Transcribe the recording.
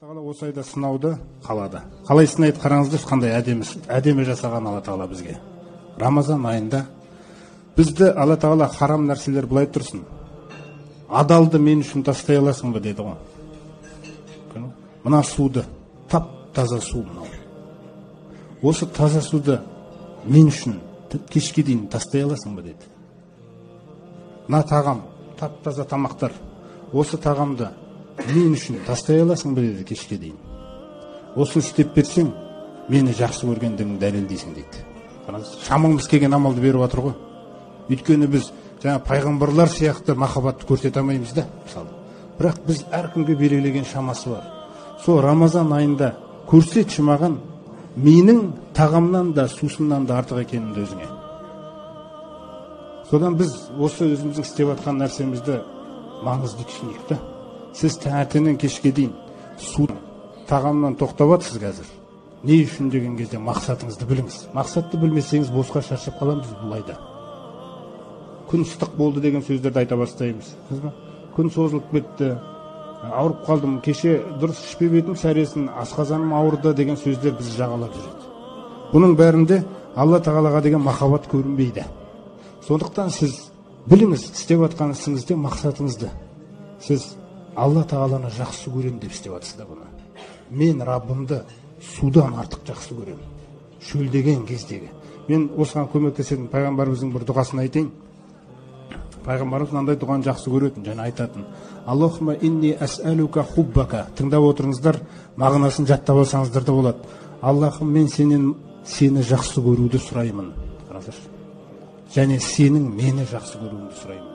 Тағала осы айда сынауды қалады. Қалай сынайды қараңыздаршы, қандай әдемі жасаған Алла Тағала бізге. Рамазан айында бізді Алла Тағала харам нәрселер былай тұрсын, адалды мен үшін тастай аласың ба деді ғой. Мына суды, тап таза су мынау. Осы таза суды мен үшін кешке дейін тастай аласың ба деді. Мына тағам, тап таза тамақтар, осы тағамды мен үшін тастай аласың ба деді кешке дейін. Осыны істеп берсең, мені жақсы көргендігіңді дәлелдейсің дейді. Қараңыз, шамамыз келген амалды беріп жатыр ғой. Өйткені біз жаңа пайғамбарлар сияқты махаббатты көрсете алмаймыз да, мысалы. Бірақ біз әркімге белгілеген шамасы бар. Сол Рамазан айында көрсетші маған менің тағамнан да сусыннан да артық екенімді өзіңе. Содан біз осы өзіміздің істеп жатқан нәрсемізді маңызды түсінейік та. Сіз таңертеңнен кешке дейін су тағамнан тоқтап жатсыз қазір. Не үшін деген кезде мақсатыңызды біліңіз. Мақсатты білмесеңіз босқа шаршап қаламыз бұл айда. Күн ыстық болды деген сөздерді айта бастаймыз. Күн созылып кетті, ауырып қалдым, кеше дұрыс ішпеп едім сәресін, асқазаным ауырды деген сөздер бізді жағалап жүреді. Бұның бәрінде Алла Тағалаға деген махаббат көрінбейді. Сондықтан сіз біліңіз, істеп жатқан ісіңізде мақсатыңызды. Сіз Алла Тағаланы жақсы көремін деп істеп жатсыз да бұны. Мен Раббымды судан артық жақсы көремін. Шөлдеген кездегі. Мен осыған көмектесетін пайғамбарымыздың бір дұғасын айтайын. Пайғамбарымыз мынандай дұғаны жақсы көретін және айтатын. Аллахума инни әсәлука хуббака. Тыңдап отырыңыздар, мағынасын жаттап алсаңыздар да болады. Аллахым, мен сенен сені жақсы көруді сұраймын. Қараңыздаршы. Және сенің мені жақсы көруіңді сұраймын.